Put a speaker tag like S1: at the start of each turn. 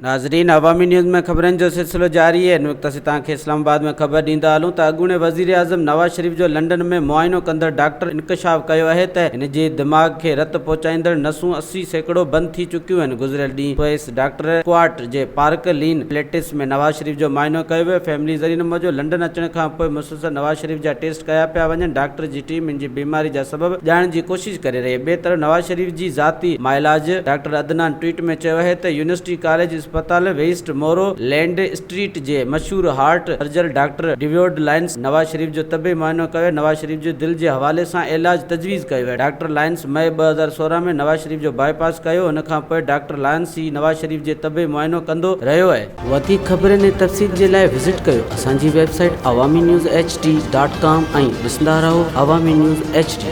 S1: ناظرين عوامي نيوز ۾ خبرن جو سلسلو جاري آهي. هن وقت اسين توهان کي اسلام آباد ۾ خبر ڏيندا هلون ته اڳوڻي وزيراعظم نواز شريف جو لنڊن ۾ معائنو ڪندڙ ڊاڪٽر انڪشاف ڪيو آهي ته هن جي دماغ کي رت پهچائيندڙ نسون 80% بند ٿي چڪيون آهن. گذريل ڏينهن سوئس ڊاڪٽر ڪوارٽ جي پارڪ لين پليٽس ۾ نواز شريف جو معائنو ڪيو ويو. فيملي ذريعن موجب لنڊن اچڻ کان پوء مسلسل نواز شريف جا ٽيسٽ ڪيا پيا وڃن، ڊاڪٽر جي ٽيم هن جي بيماري جا سبب ڄاڻڻ جي ڪوشش ڪري رهي آهي. ٻئي طرف نواز شريف جي ذاتي معالج ڊاڪٽر عدنان ٽوئيٽ ۾ چيو آهي ته يونيورسٽي ڪاليج اسپتال ويسٽ مورو لينڊ اسٽريٽ جي مشهور heart surgeon doctor David Lyons Nawaz Sharif جو طبي معائنو ڪيو آهي، نواز شريف جو دل جي حوالي سان علاج تجويز ڪيو آهي. ڊاڪٽر لائنس مئي 2016 ۾ نواز شريف جو باء پاس ڪيو، ان کان پوء ڊاڪٽر لائنس ئي نواز شريف جي طبي معائنو ڪندو رهيو آهي. وڌيڪ خبرن ۽ تفصيل جي لاء وزٽ ڪيو اسان جي website Awami news H D dot com ۽ ڏسندا رهو عوامي نيوز ايڇ ڊي.